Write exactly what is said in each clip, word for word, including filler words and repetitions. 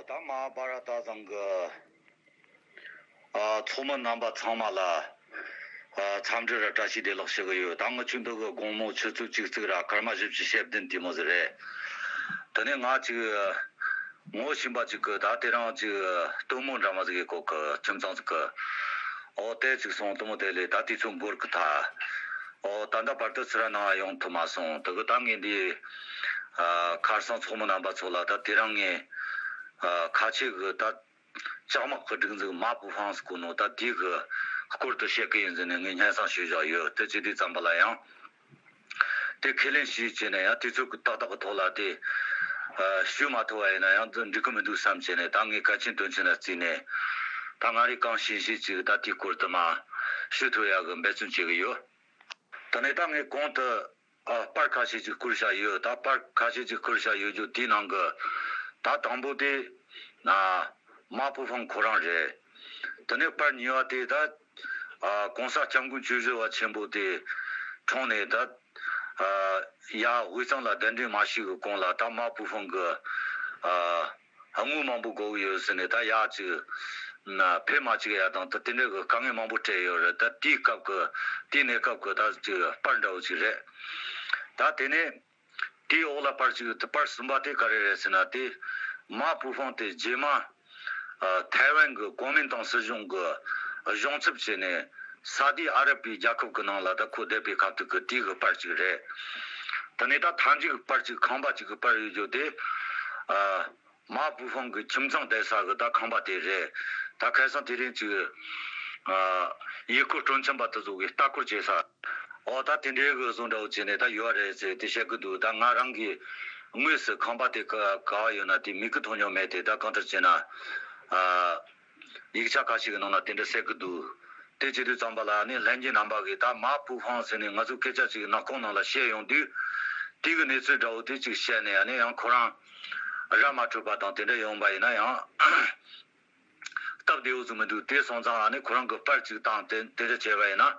ད་མ་ཧཱ་བྷ་ར་ཏ་ཚང་གི་ཨ་ཚོགས་མི་རྣམ་པ་ཚང་མ་ལ་ཨ་འཚམས་འདྲི་ར་བཀྲ་ཤིས་བདེ་ལེགས་ཞུ་གི་ཡོད། ད་ངི་ཆོ་འདི་གི་དགོང་མོ་ཆུ་ཚོད་གཅིག་ཙིག་ར་སྐར་མ་བཞི་བཅུ་ཞེ་བདུན་དེ་མོ་ཟིག་རེད། དེ་ནས་ང་ཅིག་ངོ་ཤེས་པ་ཅིག་གི་ད་དེ་རིང་ཅིག་སྟོན་མོ་འདྲ་མོ་ཟིག་གི་སྐོར་གི་ཁྱིམ་ཚང་ཟིག་གི་ཨོ་དེ་ཅིག་སོང་། སྟོན་མོ་དེ་ལས་ད་དུས་ཚོད་འགོར་གི་ཐལ། ཨོ་ད་ལྟ་བར་དུ་ཚུར་ར་ནང་ཡོང་ཐུབ་མ་སོང་། དེ་གི་ད་ངས་འདི་ཨ་ཁར་སང་ཚོགས་མི་རྣམ་པ་ཚོ་ལ་ད་དེ་རིང་ངས་ཨ་ཁ་ཆེ་གི་ད་ལྕགས་དམག་གི་སྒྲིག་འཛུགས་མ་པུ་ཧྥང་ཟེར་གོ་ནོ་ད་དེ་གི་སྐོར་དུ་བཤད་གི་ཡིན་ཟེར་ནས་ངས་སྙན་སེང་ཞུས་བཞག་ཡོད། དེ་བྱེད་དུས་ཙམ་པ་ལ་ཡང་དེ་ཁས་ལེན་ཞུས་བྱས་ནས་ཡང་དུས་ཚོད་ཀྱི་ཏག་ཏག་གི་ཐོག་ལ་དེ་ཨ་ཞུ་མ་ཐུབ་པ་ཡིན་ན་ཡང་འདི་འགྲིག་གི་མི་འདུག་བསམ་བྱས་ནས་ད་ངས་གལ་ཆེན་དོན་ཆེན་ལ་བརྩིས་ནས་ད་ང་རེ་གང་ཤེས་ཤེས་ཅིག་ད་དེའི་སྐོར་དུ་མ་ཞུ་ཐུབ་ཡག་གི་འབད་བརྩོན་བྱེད་གི་ཡོད། དེ་ནས་ད་ངས་གོང་དུ་ཨ་པར་ཁ་ཤས་ཅིག་བསྐུར་བཞག་ཡོད། ད་པར་ཁ་ཤས་ཅིག་བསྐུར་བཞག་ཡོད་རྒྱུ་དེའི་ནང་གི་ད་དང་པོ་དེ་ཨ་མ་པུ་ཧྥང་ཁོ་རང་རེད། དེ་ནས་པར་གཉིས་པ་དེ་ད་ཨ་གོང་ས་སྐྱབས་མགོན་ཆོས་བཞི་པ་ཆེན་པོ་དེ་འཁྲུངས་ནས་ད་ཨ་ཡར་དབུས་གཙང་ལ་གདན་འདྲེན་མ་ཞུས་གི་གོང་ལ་ད་མ་པུ་ཧྥང་གི་ཨ་དངུལ་མང་པོ་དགོས་ཀྱི་ཡོད་ཟེར་ནས་ད་ཡར་ཅིག་ཕེབས་མ་བཅུག་ཡ་དང་ད་དེ་འདྲ་གི་དཀའ་ངལ་མང་པོ་འཕྲད་ཡོད་རེད། ད་དེའི་སྐབས་ཀྱི་དེའི་གནས་སྐབས་ཀྱི་ད་ཅིག་པར་འདྲ་བོ་ཅིག་རེད། ད་དེ་ནས་དེའི་འོག་ལ་པར་ཅིག་ད་པར་གསུམ་པ་དེ་ག་རེ་རེད་ཟེར་ན། དེ་མ་པུ་ཧྥང་དེ་རྗེས་མ་ཨ་ཐའེ་ཝན་གྱི་གོ་མིན་ཏང་སྲིད་གཞུང་གི་གཞུང་ཚབ་བྱས་ནས་ས་དི་ཨ་རབ་པའི་རྒྱལ་ཁབ་ཀྱི་ནང་ལ་ད་ཁོ་བསྡད་པའི་སྐབས་དུས་ཀྱི་དེའི་གི་པར་ཅིག་རེད། དེ་ནས་ད་མཐའ་མཇུག་གི་པར་ཅིག་ཁང་པ་ཅིག་གི་པར་ཡོད་རྒྱུ་དེ་ཨ་མ་པུ་ཧྥང་གི་ཁྱིམ་ཚང་བསྡད་ས་གི་ད་ཁང་པ་དེ་རེད། ད་ཁ་སང་དེ་རིང་ཅིག་ཨ་ཡུལ་སྐོར་སྤྲོ་འཆམ་པ་དེ་ཚོ་གིས་ལྟ་སྐོར་བྱེད་ས། ཨོ་ད་དེ་འདྲའི་གི་བཟོ་འདྲ་བོ་བྱས་ནས་ད་ཡོད་རེད་ཟེར་དེ་བཤད་གི་འདུག་ད་ང་རང་གིས་དངོས་སུ་ཁང་པ་དེ་ག་ག་བ་ཡོད་ན་དེ་མིག་གིས་མཐོང་མྱོང་མེད་དེ། ད་གང་ལྟར་བྱས་ན་ཨ་ཡིག་ཆ་ཁ་ཤས་ཀྱི་ནང་ལ་དེ་འདྲ་གསལ་གི་འདུག་དེ་བྱེད་དུས་ཙམ་པ་ལ་ནི་ལྷན་རྒྱས་རྣམ་པ་གིས་ད་མ་པུ་ཧྥང་ཟེར་ནས་ང་ཚོ་སྐད་ཆ་ཅིག་ནག་ཁུང་ནང་ལ་བཤད་ཡོང་དུས་དེ་གི་གནས་ཚུལ་འདྲ་བོ་དེ་ཅིག་བཤད་ནས་ཨ་ནི་ཡང་ཁོ་རང་ར་མ་འཕྲོད་པ་དང་དེ་འདྲ་ཡོང་པ་ཡིན་ན་ཡང་སྟབས་བདེ་བོ་ཟིག་མི་འདུག་དེ་སོང་ཙང་ཨ་ནི་ཁོ་རང་གི་པར་ཅིག་བཏང་དེ་དེ་འདྲ་བྱས་པ་ཡིན་ན།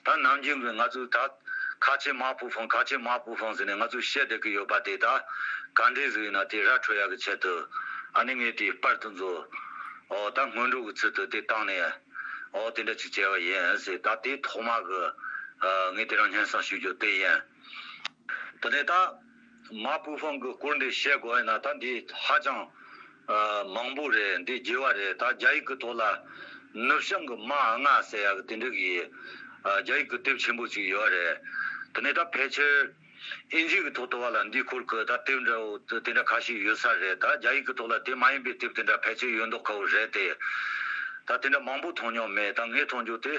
ད་ནམ་རྒྱུན་གྱི་ང་ཚོས་ད་ཁ་ཆེ་མ་པུ་ཧྥང་ཁ་ཆེ་མ་པུ་ཧྥང་ཟེར་ནས་ང་ཚོས་བཤད་བསྡད་ཀྱི་ཡོད་པ་དེ་ད་ག་འདྲས་ཟིག་ཡིན་ན་དེ་ར་འཕྲོད་ཡག་གི་ཆེད་དུ་ཨ་ནི་ངས་དེའི་པར་དེ་ཚོ་ཨོ་ད་སྔོན་འགྲོ་གི་ཚུལ་དུ་དེ་བཏང་ནས་ཨོ་དེ་འདྲ་ཅིག་བྱས་པ་ཡིན་ཟེར། ད་དེ་ཐོག་མ་གི་ཨ་ངས་དེ་རིང་སྙན་སེང་ཞུ་རྒྱུ་དེ་ཡིན། དེ་ནས་ད་མ་པུ་ཧྥང་གི་སྐོར་འདི་བཤད་དགོས་ཡིན་ན་ད་འདི་ཧ་ཅང་ཨ་མང་པོ་རེད། འདི་རྒྱས་པ་རེད། ད་རྒྱ་ཡིག་གི་ཐོག་ལ་ནུབ་བྱང་གི་མ་ལྔ་ཟེར་ཡག་གི་དེ་འདྲ་གི་ཨ་རྒྱ་ཡིག་གི་དེབ་ཆེན་པོ་ཅིག་ཡོད་རེད། དེ་ནས་ད་ཕལ་ཆེར་ཨིན་ཇི་གི་ཐོག་ཏུ་བ་ལ་འདིའི་སྐོར་གི་ད་དེབ་འདྲ་བོ་དེ་འདྲ་ཁ་ཤས་ཡོད་ས་རེད། ད་རྒྱ་ཡིག་གི་ཐོག་ལ་དེ་མ་ཡིན་པའི་དེབ་དེ་འདྲ་ཕལ་ཆེར་ཡོད་མདོག་ཁ་བོ་རེད་དེ། ད་དེ་འདྲ་མང་པོ་མཐོང་མྱོང་མེད། ད་ངས་མཐོང་རྒྱུ་དེ་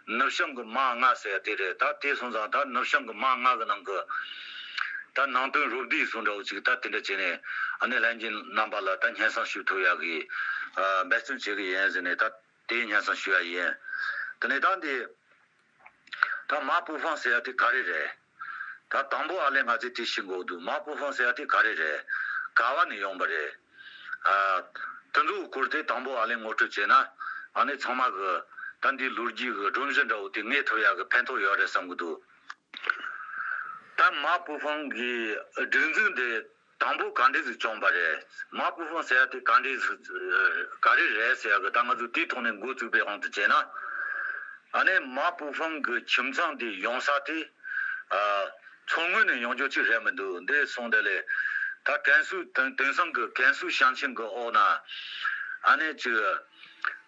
ནུབ་བྱང་གི་མ་ལྔ་ཟེར་དེ་རེད། ད་དེ་སོང་ཙང་ད་ནུབ་བྱང་གི་མ་ལྔ་གི་ནང་གི་ད་ནང་དོན་རོབ་བསྡུས་བཟོ་འདྲ་བོ་ཅིག་ད་དེ་འདྲ་བྱས་ནས་ཨ་ནི་ལྷན་རྒྱས་རྣམ་པ་ལ་ད་སྙན་སེང་ཞུ་ཐུབ་ཡག་གི་ཨ་འབད་བརྩོན་བྱེད་གི་ཡིན་ཟེར་ནས་ད་དེའི་སྙན་སེང་ཞུ་ཡ་ཡིན། དེ་ནས་ད་འདི་ད་མ་པུ་ཧྥང་ཟེར་ཡ་དེ་ག་རེ་རེད། ད་དང་པོ་ཨ་ལས་ང་ཚོས་དེ་ཤེས་དགོས་འདུག་མ་པུ་ཧྥང་ཟེར་ཡ་དེ་ག་རེ་རེད། ག་བ་ནས་ཡོང་པ་རེད། ཨ་དེ་ཚོའི་སྐོར་དེ་དང་པོ་ཨ་ལས་ངོ་སྤྲོད་བྱས་ན་ཨ་ནི་ཚང་མ་གི་ད་འདིའི་ལོ་རྒྱུས་གི་སྒྲོམ་གཞི་འདྲ་བོ་དེ་རྙེད་ཐུབ་ཡག་གི་ཕན་ཐོགས་ཡོད་རེད་བསམ་གི་འདུག་ད་མ་པུ་ཧྥང་གི་སྒྲིག་འཛུགས་འདི་དང་པོ་ག་འདྲས་ཟིག་བྱུང་པ་རེད། མ་པུ་ཧྥང་ཟེར་ཡ་དེ་ག་འདྲས་ཟིག་ག་རེ་རེད་ཟེར་ཡ་གི་ད་ང་ཚོས་དེའི་ཐོག་ནས་འགོ་བཙུགས་པའི་དབང་དུ་བྱས་ན། ཨ་ནི་མ་པུ་ཧྥང་གི་ཁྱིམ་ཚང་དེ་ཡོང་ས་དེ་ཨ་མཚོ་སྔོན་ནས་ཡོང་རྒྱུ་ཅིག་རེད་མི་འདུག་འདི་སོང་དེ་ལས་ད་ཀན་སུའུ་དེང་དེང་སང་གི་ཀན་སུའུ་ཞིང་ཆེན་གི་འོག་ན་ཨ་ནི་ཅིག་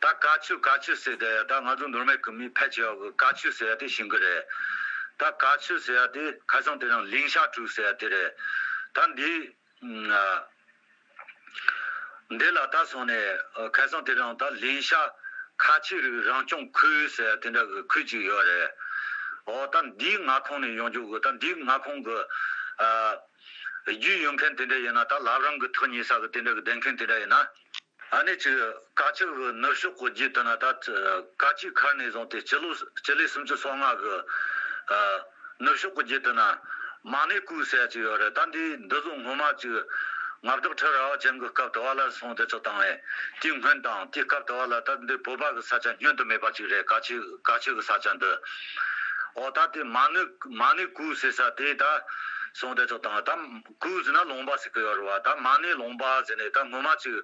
ད་ཀ་ཆུ་ཀ་ཆུ་ཟེར་དེ་ད་ང་ཚོ་ནོར་མེད་གི་མི་ཕལ་ཆེ་བ་གི་ཀ་ཆུ་ཟེར་ཡ་དེ་ཤེས་གི་རེད། ད་ཀ་ཆུ་ཟེར་ཡ་དེ་ཁ་སང་དེ་རིང་ལིང་ཤ་ཀྲུའུ་ཟེར་ཡ་དེ་རེད། ད་འདི་ཨ་འདི་ལ་ད་སོང་ནས་ཨ་ཁ་སང་དེ་རིང་ད་ལིང་ཤ་ཁ་ཆེ་རིགས་རང་སྐྱོང་ཁུལ་ཟེར་ཡ་དེ་འདྲ་གི་ཁུལ་ཅིག་ཡོད་རེད། འོ་ད་འདིའི་མངའ་ཁོངས་ནས་ཡོང་རྒྱུ་གི་ད་འདིའི་མངའ་ཁོངས་གི་ཨ་རྒྱུས་ཡོད་མཁན་དེ་འདྲ་ཡིན་ན་ད་བླ་བྲང་གི་ཐག་ཉེ་ས་གི་དེ་འདྲ་གི་བསྡད་མཁན་དེ་འདྲ་ཡིན་ན། ཨ་ནི་ཅིག་ཀ་ཆུ་གི་ནུབ་ཕྱོགས་གི་རྒྱུད་དུ་ན་ད་ཀ་ཆུ་མཁར་ནས་བཟུང་སྟེ་སྤྱི་ལོ་སྤྱི་ལེ་སུམ་ཅུ་སོ་ལྔ་གི་ཨ་ནུབ་ཕྱོགས་གི་རྒྱུད་དུ་ན་མ་ནེ་ཀུ་ཟེར་ཡ་ཅིག་ཡོད་རེད། ད་འདི་འདི་ཚོ་སྔོན་མ་ཅིག་མངའ་བདག་ཁྲི་རལ་པ་ཅན་གི་སྐབས་དུ་བ་ལ་སོང་དེ་ཚོ་བཏང་བས་དེའི་སྔོན་དང་དེའི་སྐབས་དུ་བ་ལ་ད་འདི་བོད་པ་གི་ས་ཆ་བསྙོན་དུ་མེད་པ་ཅིག་རེད། ཀ་ཆུ་ཀ་ཆུ་གི་ས་ཆ་འདི། འོ་ད་དེ་མ་ནེ་མ་ནེ་ཀུ་ཟེར་ས་དེ་ད་སོང་དེ་ཚོ་བཏང་ད་ཀུ་ཟེར་ན་ལུང་པ་ཟེར་གི་ཡོད་རེད་བ། ད་མ་ནེ་ལུང་པ་ཟེར་ནས་ད་སྔོན་མ་ཅིག་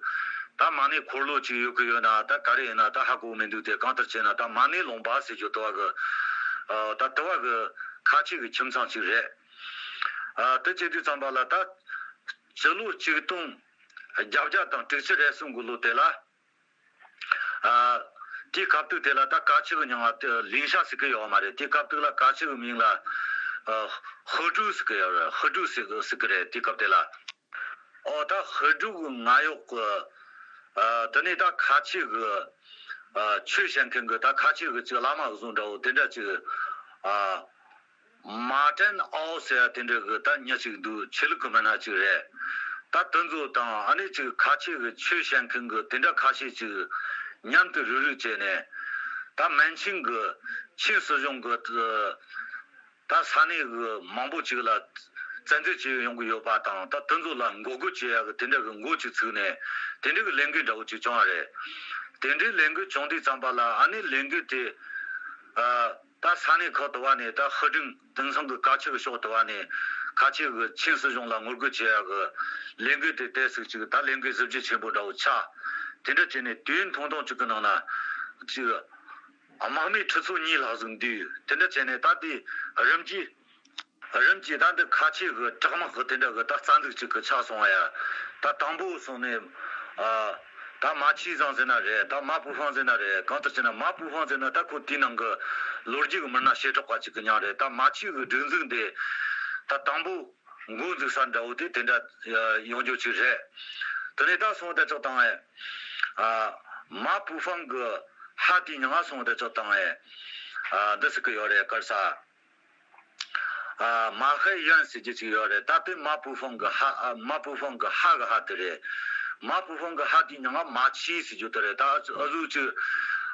ད་མ་ཎི་འཁོར་ལོ་ཅིག་ཡོད་གི་ཡོད་ན་ད་ག་རེ་ཡིན་ན་ད་ཧ་གོ་མི་འདུག་སྟེ། གང་ལྟར་བྱས་ན་ད་མ་ཎི་ལུང་པ་ཟེར་རྒྱུ་དུ་བ་གི་ཨ་ད་དུ་བ་གི་ཁ་ཆེ་གི་ཁྱིམ་ཚང་ཅིག་རེད། ཨ་དེ་བྱེད་དུས་ཙམ་པ་ལ་ད་སྤྱི་ལོ་ཆིག་སྟོང་བརྒྱད་བརྒྱ་དང་དྲུག་ཅུ་རེ་གསུམ་གི་ལོ་དེ་ལ། ཨ་དེའི་སྐབས་དུས་དེ་ལ་ད་ཁ་ཆེ་གི་མྱིང་ང་དེ་ལིང་ཤ་ཟེར་གི་ཡོད་མ་རེད། དེའི་སྐབས་དུས་ལ་ཁ་ཆེ་གི་མིང་ལ་ཨ་ཧི་ཀྲུའུ་ཟེར་གི་ཡོད་རེད། ཧི་ཀྲུའུ་ཟེར་གི་ཟེར་གི་རེད། དེའི་སྐབས་དེ་ལ། ཨོ་ད་ཧི་ཀྲུའུ་གི་ང་ཡོག་གི་ཨ་དེ་ནས་ད་ཁ་ཆེ་གི་ཨ་ཆོས་བཤད་མཁན་གི་ད་ཁ་ཆེ་གི་ཅིག་བླ་མ་གི་བཟོ་འདྲ་བོ་དེ་འདྲ་ཅིག་ཨ་མ་ཏན་ཨའོ་ཟེར་ཡ་དེ་འདྲ་གི་ད་མྱི་ཅིག་འདུག་ཆོས་ལུགས་གི་མི་སྣ་ཅིག་རེད། ད་དེ་ཚོ་དང་ཨ་ནི་ཅིག་ཁ་ཆེ་གི་ཆོས་བཤད་མཁན་གི་དེ་འདྲ་ཁ་ཤས་ཅིག་མཉམ་དུ་རུག་རུག་བྱས་ནས། ད་མན་ཆིང་གི་ཆིང་སྲིད་གཞུང་གི་ད་ས་གནས་གི་མང་པོ་ཅིག་ལ་བཙན་འཛུལ་བྱས་ཡོང་གི་ཡོད་པ་དང་། ད་དེ་ཚོ་ལ་འགོག་རྒོལ་བྱེད་ཡ་གི་དེ་འདྲ་གི་འགོ་ཅིག་ཚུགས་ནས་དེ་འདྲ་གི་ལས་འགུལ་འདྲ་བོ་ཅིག་བྱུང་བ་རེད། དེ་འདྲའི་ལས་འགུལ་བྱུང་དུས་ཙམ་པ་ལ་ཨ་ནི་ལས་འགུལ་དེ་ཨ། ད་ས་གནས་ཁག་དུ་བ་ནས་ད་ཧི་ཀྲུའུ་དེང་སང་གི་ཁ་ཆེ་གི་ཕྱོགས་དུ་བ་ནས་ཁ་ཆེ་གི་ཆིང་སྲིད་གཞུང་ལ་ངོ་རྒོལ་བྱེད་ཡ་གི་ལས་འགུལ་དེ་ཏོག་ཙམ་ཅིག་ད་ལས་འགུལ་གཟི་བརྗིད་ཆེན་པོ་འདྲ་བོ་ཆགས། དེ་འདྲ་བྱས་ནས་དུས་ཡུན་ཐུང་ཐུང་ཅིག་གི་ནང་ན་ཅིག་དམག་མི་ཁྲི་ཚོ་གཉིས་ལྷག་ཟིག་འདུས། དེ་འདྲ་བྱས་ནས་ད་དེ་རིམ་གྱིས་རིམ་གྱིས་ད་འདི་ཁ་ཆེ་གི་དྲག་དམག་གི་དེ་འདྲ་གི་ད་རྩ་འཛུགས་ཅིག་གི་ཆགས་སོང་བ་ཡ། ད་དང་པོ་སོང་ནས་ཨ། ད་མ་ཆི་ཟང་ཟེར་ན་རེད། ད་མ་པུ་ཧྥང་ཟེར་ན་རེད། གང་ལྟར་བྱས་ན་མ་པུ་ཧྥང་ཟེར་ན་ད་ཁོ་དེའི་ནང་གི་ལོ་རྒྱུས་ཀྱི་མི་སྣ་བྱེ་བྲག་པ་ཅིག་གི་མྱིང་རེད། ད་མ་ཆི་གི་སྒྲིག་འཛུགས་འདི་ད་དང་པོ་འགོ་འཛུགས་ས་འདྲ་བོ་དེ་དེ་འདྲ་ཡོང་རྒྱུ་ཅིག་རེད། དེ་ནས་ད་སོང་བ་དེ་ཚོ་དང་ཨེ། ཨ། མ་པུ་ཧྥང་གི་ཧ་དེའི་མྱིང་ང་སོང་བ་དེ་ཚོ་དང་ཨེ། ཨ། འདི་ཟེར་གི་ཡོད་རེད། ག་རེ་ཟ། ཨ། མ་ཧེ་ཡན་ཟེར་རྒྱུ་ཅིག་ཡོད་རེད། ད་དེ་མ་པུ་ཧྥང་གི་ཧ། ཨ། མ་པུ་ཧྥང་གི་ཧ་གི་ཧ་དེ་རེད། མ་པུ་ཧྥང་གི་ཧ་དེའི་མྱིང་ང་མ་ཆི་ཟེར་རྒྱུ་དེ་རེད། ད་ཨ་ཟུག་ཅིག་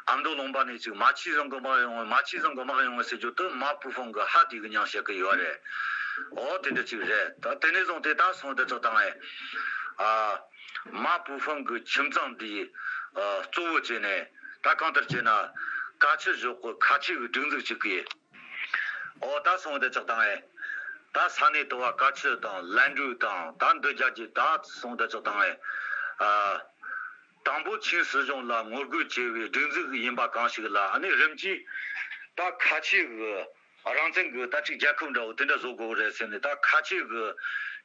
ཨ་མདོ་ལུང་པ་ནས་ཅིག་མ་ཆི་ཟང་གི་དམག་ཡོང་བས། མ་ཆི་ཟང་གི་དམག་ཡོང་བས་ཟེར་རྒྱུ་དེ་མ་པུ་ཧྥང་གི་ཧ་དེ་གི་མྱིང་བཤད་གི་ཡོད་རེད། ཨོ་དེ་འདྲ་ཅིག་རེད། ད་དེ་ནས་བཟུང་སྟེ་ད་སོང་དེ་ཚོ་དང་ཨེ། ཨ། མ་པུ་ཧྥང་གི་ཁྱིམ་ཚང་འདི་ཨ་གཙོ་བོ་བྱས་ནས་ད་གང་ལྟར་བྱས་ན་ཀ་ཆུ་གཞོགས་གི་ཁ་ཆེ་གི་སྒྲིག་འཛུགས་ཅིག་གིས། ཨོ་ད་སོང་དེ་ཚོ་དང་ཨེ། ད་ས་གནས་དུ་བ་ཀ་ཆུ་དང་ལན་ཀྲུའུ་དང་ད་འདི་རྒྱ་གི་ད་སོང་དེ་ཚོ་དང་ཨེ། ཨ། དང་པོ་ཆིང་སྲིད་གཞུང་ལ་ངོ་རྒོལ་བྱས་པའི་སྒྲིག་འཛུགས་ཡིན་པ་གང་ཞིག་ལ་ཨ་ནི་རིམ་གྱིས་ད་ཁ་ཆེ་གི་རང་བཙན་གི་ད་ཅིག་རྒྱལ་ཁབ་འདྲ་བོ་དེ་འདྲ་བཟོ་དགོས་རེད་ཟེར་ནས། ད་ཁ་ཆེ་གི་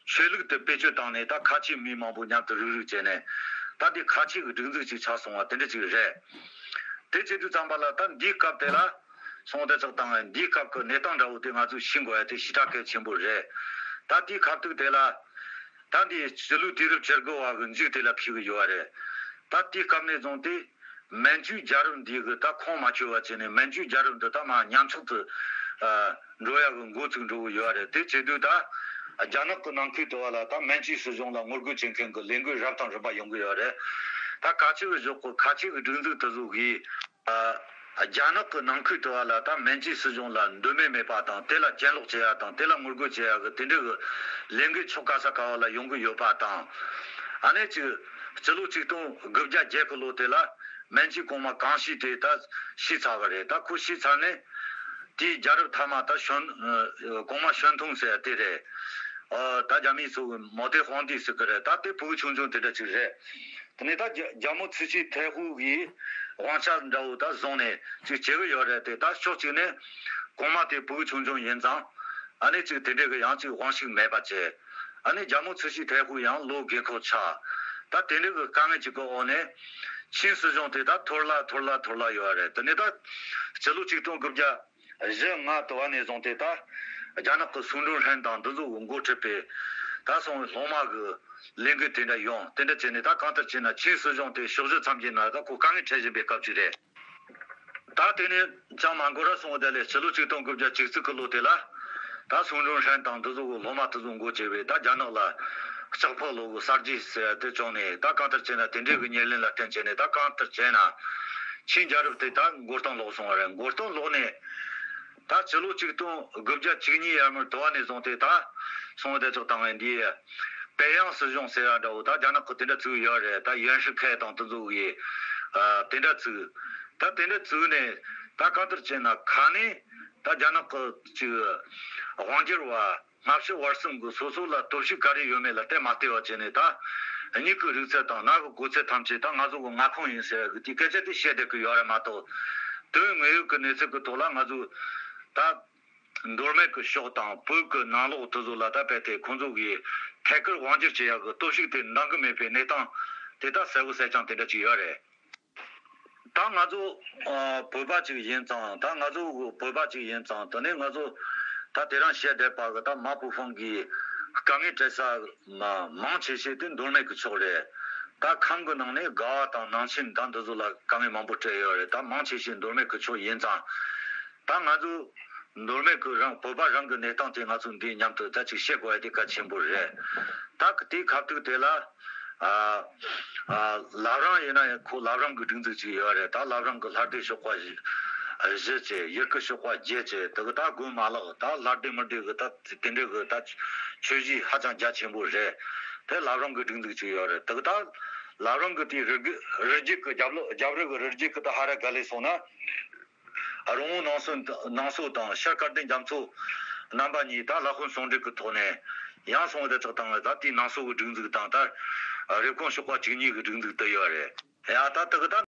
ཆོས་ལུགས་དེ་བེད་སྤྱོད་བཏང་ནས་ད་ཁ་ཆེ་མི་མང་པོ་མཉམ་དུ་རུག་རུག་བྱས་ནས་ད་དེ་ཁ་ཆེ་གི་སྒྲིག་འཛུགས་ཅིག་ཆགས་སོང་བ་དེ་འདྲ་ཅིག་རེད། དེ་བྱེད་དུས་ཙམ་པ་ལ་ད་འདིའི་སྐབས་དེ་ལ་སོང་དེ་ཚོ་དང་འདིའི་སྐབས་ཀྱི་གནས་སྟངས་འདྲ་བོ་དེ་ང་ཚོས་ཤེས་དགོས་ཡ་དེ་ཞེ་དྲག་གལ་ཆེན་པོ་རེད། ད་དེའི་ཁ་ཐུག་དེ་ལ་ད་འདི་སྤྱི་ལོའི་དུས་རབས་བཅུ་དགུ་བ་གི་མཇུག་དེ་ལ་ཕེབས་གི་ཡོད་པ་རེད། ད་དེའི་སྐབས་ནས་བཟུང་སྟེ། མན་ཇུའི་རྒྱལ་རབས་འདི་གི་ད་ཁོངས་མ་ཆུད་པ་བྱས་ནས་མན་ཇུའི་རྒྱལ་རབས་འདི་ད་མར་ཉམས་ཆག་ཏུ་ཨ་འགྲོ་ཡག་གི་འགོ་ཚུགས་འགྲོ་གི་ཡོད་རེད། དེ་བྱེད་དུས་ད་རྒྱ་ནག་གི་ནང་ཁུལ་དུ་བ་ལ་ད་མན་ཇུའི་སྲིད་གཞུང་ལ་ངོ་རྒོལ་བྱེད་མཁན་གྱི་ལས་འགུལ་རབ་དང་རིམ་པ་ཡོང་གི་ཡོད་རེད། ད་ཁ་ཆེ་གི་གཞོགས་གི་ཁ་ཆེ་གི་སྒྲིག་འཛུགས་དེ་ཚོ་གིས་ཨ་རྒྱ་ནག་གི་ནང་ཁུལ་དུ་བ་ལ་ད་མན་ཇུའི་སྲིད་གཞུང་ལ་འདོད་མོས་མེད་པ་དང་། དེ་ལ་གྱེན་ལོག་བྱེད་ཡ་དང་། དེ་ལ་ངོ་རྒོལ་བྱེད་ཡ་གི་དེ་འདྲ་གི་ལས་འགུལ་ཕྱོགས་ག་ས་ག་བ་ལ་ཡོང་གི་ཡོད་པ་དང་། ཨ་ནེ་ཅིག་སྤྱི་ལོ་ཆིག་སྟོང་དགུ་བརྒྱ་བརྒྱད་གི་ལོ་དེ་ལ་མན་ཇུའི་གོང་མ་གང་ཤིས་དེ་ད་ཤི་ཚར་བ་རེད། ད་ཁོ་ཤི་ཚར་ནས་དེའི་རྒྱལ་རབས་མཐའ་མ་ད་ཞོན་ཨ་གོང་མ་ཞོན་ཐུང་ཟེར་ཡ་དེ་རེད། ཨ་ད་རྒྱ་མིས་ཚོ་གི་མའོ་ཏེ་ཧོང་ཏི་ཟེར་གི་རེད། ད་དེ་ཕྲུ་གུ་ཆུང་ཆུང་དེ་འདྲ་ཅིག་རེད། དེ་ནས་ད་རྒྱ་རྒྱ་མོ་ཚུ་ཆི་ཐའེ་ཧུ་གིས་དབང་ཆ་འདྲ་བོ་ད་བཟུང་ནས་ཅིག་བྱེད་གི་ཡོད་རེད་དེ། ད་ཕྱོགས་གཅིག་ནས་གོང་མ་དེ་ཕྲུ་གུ་ཆུང་ཆུང་ཡིན་ཙང་། ཨ་ནེ་ཅིག་དེ་འདྲའི་གི་ཡང་ཅིག་དབང་ཤུགས་མེད་པ་བྱས། ཨ་ནེ་རྒྱ་མོ་ཚུ་ཆི་ཐའེ་ཧུ་ཡང་ལོ་རྒས་འཁོགས་ཆགས། ད་དེ་འདྲའི་གི་དཀའ་ངལ་ཅིག་གི་འོག་ནས་ཆིང་སྲིད་གཞུང་དེ་ད་འཐོར་ལ་འཐོར་ལ་འཐོར་ལ་ཡོད་རེད། དེ་ནས་ད་སྤྱི་ལོ་ཆིག་སྟོང་དགུ་བརྒྱ་བཞི་ལྔ་དུ་བ་ནས་བཟུང་སྟེ་ད་རྒྱ་ནག་གི་སུང་ཀྲུང་ཧྲན་དང་འདི་ཚོ་གི་འགོ་ཁྲིད་པའི་ད་སོང་བའི་སློབ་མ་གི་ལས་འགུལ་དེ་འདྲ་ཡོང་། དེ་འདྲ་བྱས་ནས་ད་གང་ལྟར་བྱས་ན་ཆིང་སྲིད་གཞུང་དེ་ཕྱོགས་བཞི་མཚམས་བརྒྱད་ན་ད་ཁོ་དཀའ་ངལ་འཕྲད་བཞིན་པའི་སྐབས་ཅིག་རེད། ད་དེ་ནས་ཅང་མ་འགོར་ར་སོང་བ་དེ་ལས་སྤྱི་ལོ་ཆིག་སྟོང་དགུ་བརྒྱ་བཅུ་གཅིག་གི་ལོ་དེ་ལ་ད་སུང་ཀྲུང་ཧྲན་དང་འདི་ཚོ་གི་སློབ་མ་དེ་ཚོ་འགོ་བྱས་པའི་ད་རྒྱ་ནག་ལ་ལྕགས་ཕག་ལོ་གི་གསར་བརྗེ་ཟེར་ཡ་དེ་བྱུང་ནས། ད་གང་ལྟར་བྱས་ན་དེ་འདྲའི་གི་ཉེར་ལེན་ལ་བརྟེན་བྱས་ནས་ད་གང་ལྟར་བྱས་ན་ཆིང་རྒྱལ་རབས་དེ་ད་མགོ་རྟིང་སློག་སོང་བ་རེད། མགོ་རྟིང་སློག་ནས་ད་སྤྱི་ལོ་ཆིག་སྟོང་དགུ་བརྒྱ་བཅུ་གཉིས་ཡར་མར་དུ་བ་ནས་བཟུང་སྟེ་ད་སོང་བ་དེ་ཚོ་དང་འདི་པེ་ཡང་སྲིད་གཞུང་ཟེར་ཡ་འདྲ་བོ་ད་རྒྱ་ནག་གི་དེ་འདྲ་ཚུགས་ཡོད་རེད། ད་ཡོན་ཧྲི་ཁེ་དང་དེ་ཚོ་གི་ཨ་དེ་འདྲ་ཚུགས། ད་དེ་འདྲ་ཚུགས་ནས་ད་གང་ལྟར་བྱས་ན་ཁ་ནས་ད་རྒྱ་ནག་གི་ཅིག་དབང་སྒྱུར་བ་སྔ་ཕྱི་བར་གསུམ་གི་སོ་སོ་ལ་སྟོབས་ཤུགས་ག་རེ་ཡོད་མེད་ལ་བལྟས་མ་བལྟས་པ་བྱས་ནས་ད་ མྱིག་གི་རིག་ཚད་དང་རྣ་གི་གོ་ཚད་ཐམས་ཅད་ད་ང་ཚོ་གི་མངའ་ཁོངས་ཡིན་ཟེར་གི་དེ་སྐད་ཆ་དེ་བཤད་བསྡད་གི་ཡོད་རེད་མ་གཏོགས། དོན་དངོས་ཡོད་ཀྱི་གནས་ཚུལ་གི་ཐོག་ལ་ང་ཚོ་ད་མདོ་སྨད་ཀྱི་ཕྱོགས་དང་བོད་ཀྱི་ནང་ལོགས་དེ་ཚོ་ལ་ད་རྦད་དེ་ཁོང་ཚོ་གིས་ཐད་ཀར་དབང་སྒྱུར་བྱེད་ཡག་གི་སྟོབས་ཤུགས་དེ་འདང་གི་མེད་པའི་གནས་སྟངས་དེ་ད་གསལ་བོ་གསལ་རྐྱང་དེ་འདྲ་ཅིག་ཡོད་རེད། ད་ང་ཚོ་ཨ་བོད་པ་ཅིག་ཡིན་ཙང་། ད་ང་ཚོ་བོད་པ་ཅིག་ཡིན་ཙང་དེ་ནས་ང་ཚོ་ད་དེ་རིང་བཤད་བསྡད་པ་གི་ད་མ་པུ་ཧྥང་གིས་དཀའ་ངལ་འཕྲད་ས་མ་མང་ཆེ་ཤོས་དེ་མདོ་སྨད་ཀྱི་ཕྱོགས་རེད། ད་ཁམས་ཀྱི་ནང་ནས་རྒ་བ་དང་ནང་ཆེན་ད་འདི་ཚོ་ལ་དཀའ་ངལ་མང་པོ་འཕྲད་ཡོད་རེད། ད་མང་ཆེ་ཤོས་མདོ་སྨད་ཀྱི་ཕྱོགས་ཡིན་ཙང་། ད་ང་ཚོ་མདོ་སྨད་ཀྱི་རང་བོད་པ་རང་གི་གནས་སྟངས་དེ་ང་ཚོ་འདི་མཉམ་དུ་ད་ཅིག་བཤད་དགོས་ཡ་དེ་གལ་ཆེན་པོ་རེད། ད་གི་དེའི་ཁ་ཐུག་དེ་ལ་ཨ་ཨ་བླ་བྲང་ཡིན་ན་ཡང་ཁོ་བླ་བྲང་གི་སྒྲིག་འཛུགས་ཅིག་ཡོད་རེད། ད་བླ་བྲང་གི་ལྷ་སྡེ་གཤེགས་པ་བཞི་བཞི་བྱས། ཡུལ་སྐོར་གཤེགས་པ་བརྒྱད་བྱས། དེ་གི་ད་དགོན་མ་ལག་ད་ལྷ་སྡེ་མི་སྡེ་གི་ད་དེ་འདྲ་གི་ད་ཆོས་གཞི་ཧ་ཅང་རྒྱ་ཆེན་པོ་རེད། དེ་བླ་བྲང་གི་སྒྲིག་འཛུགས་ཅིག་ཡོད་རེད། དེ་གི་ད་བླ་བྲང་གི་དེའི་རི་རྒྱུད་རི་རྒྱུད་གི་རྒྱབ་ལོགས་རྒྱབ་རི་གི་རི་རྒྱུད་གི་ད་ཧ་ར་ག་ལེ་སོང་ན། རོང་བོ་ནང་སོ་ནང་སོ་དང་ཤར་དཀར་ལྡན་རྒྱ་མཚོ་རྣམ་པ་གཉིས་ད་བླ་དཔོན་ཟུང་འབྲེལ་གྱི་ཐོག་ནས་ཡང་སོང་བ་དེ་ཚོ་དང་། ད་དེའི་ནང་སོ་གི་སྒྲིག་འཛུགས་དང་། ད་རེབ་གོང་གཤོག་པ་བཅུ་གཉིས་ཀྱི་སྒྲིག་འཛུགས་དེ་ཡོད་རེད། ཡ་ད་དེ་གི་ད་